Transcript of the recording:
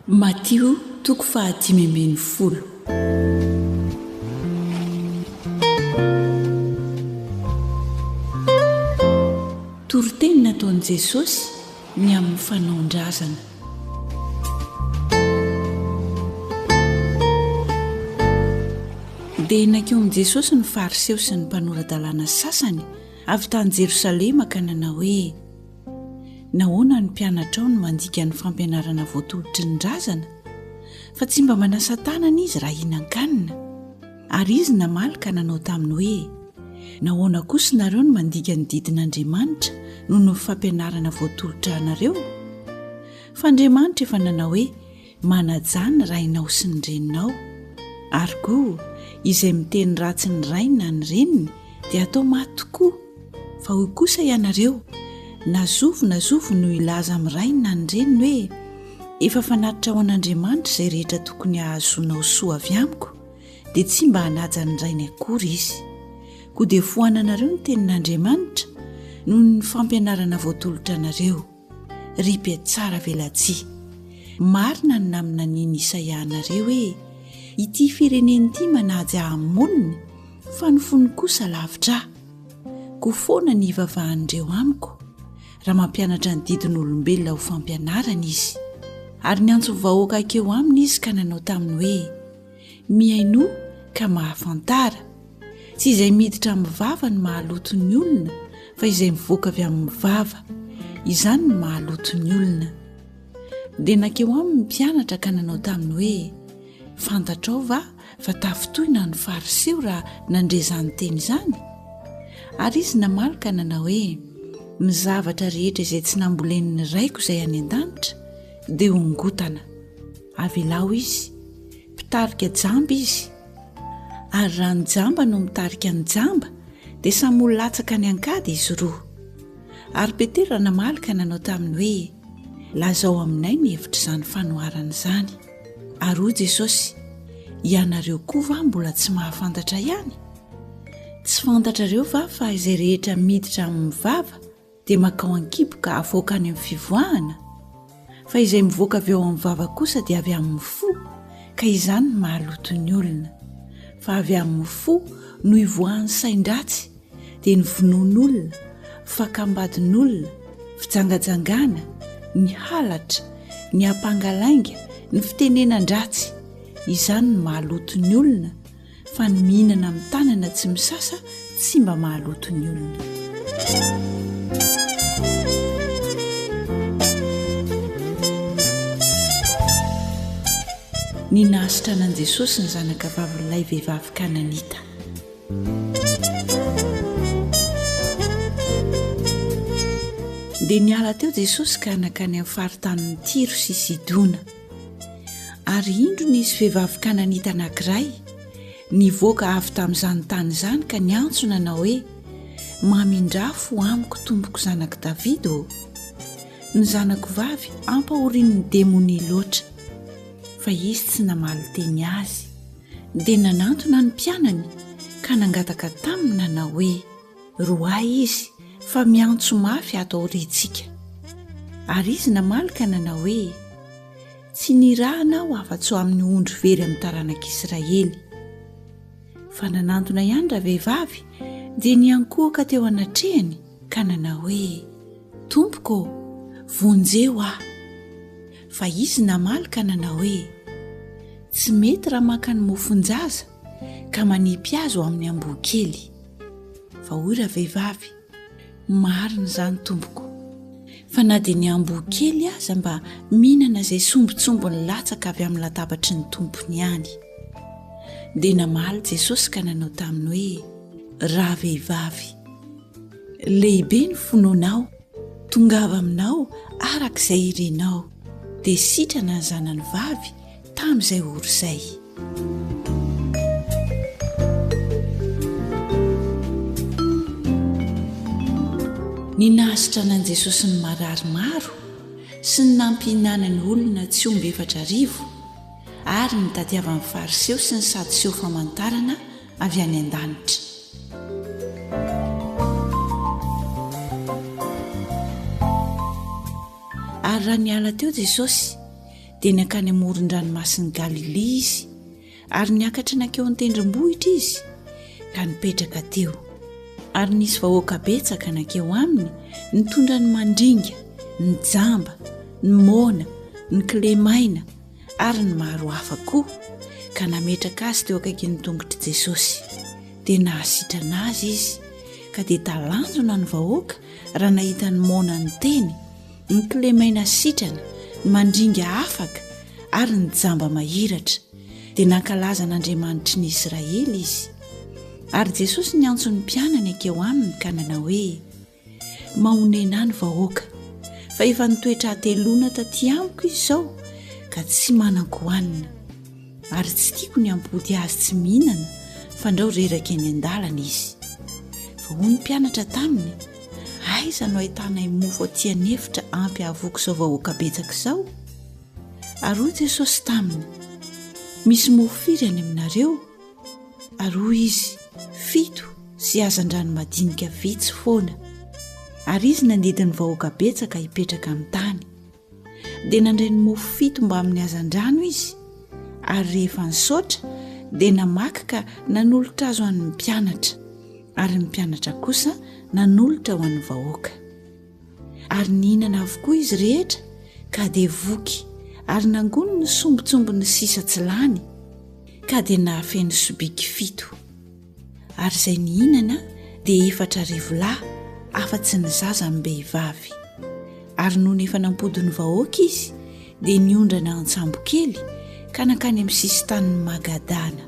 Matio toko fahadimy ambin'ny folo. Toriteny nataon'i Jesosy ny amin'ny fanaon-drazana. Dia nankeo amin'i Jesosy ny Fariseo sy ny mpanora-dalàna sasany avy tany Jerosalema ka nanao hoe, Nahoana ny mpianatrao no mandika ny fampianarana voatolotry ny razana, fa tsy mba manasa tanana izy raha hihinan-kanina? Ary izy namaly ka nanao taminy hoe, Nahoana kosa nareo no mandika ny didin'Andriamanitra noho ny fampianarana voatolotra anareo? Fa Andriamanitra efa nanao hoe, Manajà ny rainao sy ny reninao. Ary koa, izay miteny ratsy ny rainy na ny reniny dia atao maty tokoa. Fa hoy kosa ianareo, Na zovy na zovy no hilaza amin'ny rainy na ny reniny hoe, Efa fanatitra ho an'Andriamanitra izay rehetra tokony hahazoanao soa avy amiko, dia tsy mba hanaja ny rainy akory izy. Koa dia foananareo ny tenin'Andriamanitra noho ny fampianarana voatolotra anareo. Ry mpiatsara velatsihy, marina ny naminanian'i Isaia anareo hoe, Ity firenena ity manaja ahy amin'ny molony, fa ny fony kosa lavitra ahy. Koa foana ny hivavahan'ireo amiko, raha mampianatra ny didin'olombelona ho fampianarana izy. Ary niantso ny vahoaka hankeo aminy izy ka nanao taminy hoe, Mihainoa ka mahafantara. Tsy izay miditra amin'ny vava no mahaloto ny olona fa izay mivoaka avy amin'ny vava. Izany no mahaloto ny olona. Dia nankeo aminy ny mpianatra ka nanao taminy hoe, Fantatrao va fa tafintohina ny Fariseo raha nandre izany teny izany? Ary izy namaly ka nanao hoe, Ny zavatra rehetra izay tsy nambolen'ny Raiko izay any an-danitra dia hongotana. Avelao izy. Mpitarika jamba izy. Ary raha ny jamba no mitarika ny jamba, dia samy ho latsaka any an-kady izy roa. Ary Petera namaly ka nanao taminy hoe, Lazao aminay ny hevitr'izany fanoharana izany. Ary hoy Jesosy, Ianareo koa va mbola tsy mahafantatra ihany? Tsy fantatrareo va fa izay rehetra miditra amin'ny vava dia mankao an-kibo ka avoaka any amin'ny fivoahana? Fa izay mivoaka avy ao amin'ny vava kosa dia avy amin'ny fo, ka izany no mahaloto ny olona. Fa avy amin'ny fo no ivoahan'ny sain-dratsy, dia ny vonoan'olona, fakam-badin'olona, fijangajangana, ny halatra, ny hampangalainga, ny fitenenan-dratsy. Izany no mahaloto ny olona, fa ny mihinana amin'ny tanana tsy misasa tsy mba mahaloto ny olona. Ny nahasitranan'i Jesosy ny zanakavavin'ilay vehivavy kananita. Dia niala teo Jesosy ka nankany amin'ny faritanin'i Tyro sy Sidona. Ary indro nisy vehivavy kananita anankiray nivoaka avy tamin'izany tany izany ka niantso nanao hoe, Mamindrà fo amiko, tompoko zanak'i Davida ô! Ny zanako vavy ampahorian'ny demonia loatra. Fa izy tsy namaly teny azy. Dia nanantona ny mpianany ka nangataka taminy nanao hoe, Roahy izy, fa miantso mafy ato aoriantsika. Ary izy namaly ka nanao hoe, Tsy nirahana aho afa-tsy ho amin'ny ondry very amin'ny taranak'Israely. Fa nanantona ihany ravehivavy, dia niankohoka teo anatrehany ka nanao hoe, Tompoko ô, vonjeo aho. Fa izy namaly ka nanao hoe, Tsy mety raha maka ny mofon-jaza ka manipy azy ho amin'ny amboa kely. Fa hoy ravehivavy, Marina izany, tompoko, fa na dia ny amboa kely aza mba mihinana izay sombintsombiny latsaka avy amin'ny latabatry ny tompony ihany. Dia namaly Jesosy ka nanao taminy hoe, Ravehivavy, lehibe ny finoanao, tongava aminao araka izay irinao. Dia sitrana ny zanany vavy tamin'izay ora izay. Ny nahasitranan'i Jesosy ny marary maro sy ny nampihinanany olona tsy omby 4000 ary ny nitadiavan'ny Fariseo sy ny Sadoseo famantarana avy any an-danitra. Ary raha niala teo Jesosy. Dia nankany amoron-dranomasin'i Galilia izy, ary niakatra nankeo an-tendrombohitra izy, ka nipetraka teo. Ary nisy vahoaka betsaka nankeo aminy nitondra ny mandringa, ny jamba, ny moana, ny kilemaina, ary ny maro hafa koa, ka nametraka azy teo akaikin'ny tongotr'i Jesosy. Dia nahasitrana azy izy, ka dia talanjona ny vahoaka raha nahita ny moana niteny, ny kilemaina sitrana, ny mandringa afaka, ary ny jamba mahiratra. Dia nankalaza an'Andriamanitry ny Israely izy. Ary Jesosy niantso ny mpianany hankeo aminy ka nanao hoe, Mahonena ahy ny vahoaka, fa efa nitoetra hateloana taty amiko izy izao ka tsy manan-kohanina. Ary tsy tiako ny hampody azy tsy mihinana, fandrao reraka eny an-dalana izy. Fa hoy ny mpianatra taminy, Aiza no ahitanay mofo aty an'efitra ampy hahavoky izao vahoaka betsaka izao? Ary hoy Jesosy taminy, Misy mofo firy any aminareo? Ary hoy izy, Fito sy hazandrano madinika vitsy foana. Ary izy nandidy ny vahoaka betsaka hipetraka amin'ny tany. Dia nandray ny mofo fito mbamin'ny hazandrano izy, ary rehefa nisaotra dia namaky ka nanolotra azy ho an'ny mpianatra, ary ny mpianatra kosa nanolotra ho an'ny vahoaka. Ary nihinana avokoa izy rehetra ka dia voky, ary nangoniny ny sombintsombiny sisa tsy lany, ka dia nahafeno sobiky fito. Ary izay nihinana dia 4000 lahy, afa-tsy ny zaza amim-behivavy. Ary nony efa nampody ny vahoaka izy, dia niondrana an-tsambokely ka nankany amin'ny sisin-tanin'i Magadana.